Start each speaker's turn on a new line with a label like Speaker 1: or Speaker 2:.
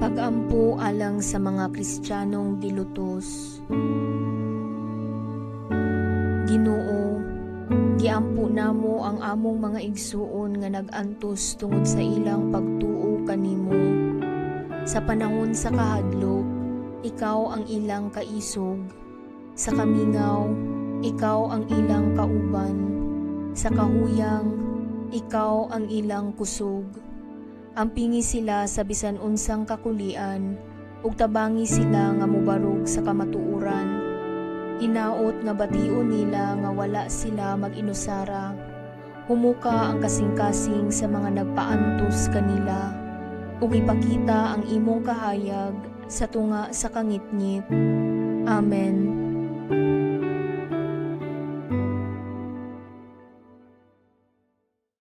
Speaker 1: Pag-ampo alang sa mga Kristiyanong gilutos. Ginoo, giampo namo ang among mga igsuon nga nag-antos tungod sa ilang pagtuo kanimo. Sa panahon sa kahadlok, ikaw ang ilang kaisog. Sa kamingaw, ikaw ang ilang kauban. Sa kahuyang, ikaw ang ilang kusog. Ampingi sila sa bisan unsang kakulian ug tabangi sila nga mobarog sa kamatuoran. Hinaot nga bation nila nga wala sila mag-inusara. Humuka ang kasing-kasing sa mga nagpaantos kanila ug ipakita ang imong kahayag sa tunga sa kangitngit. Amen.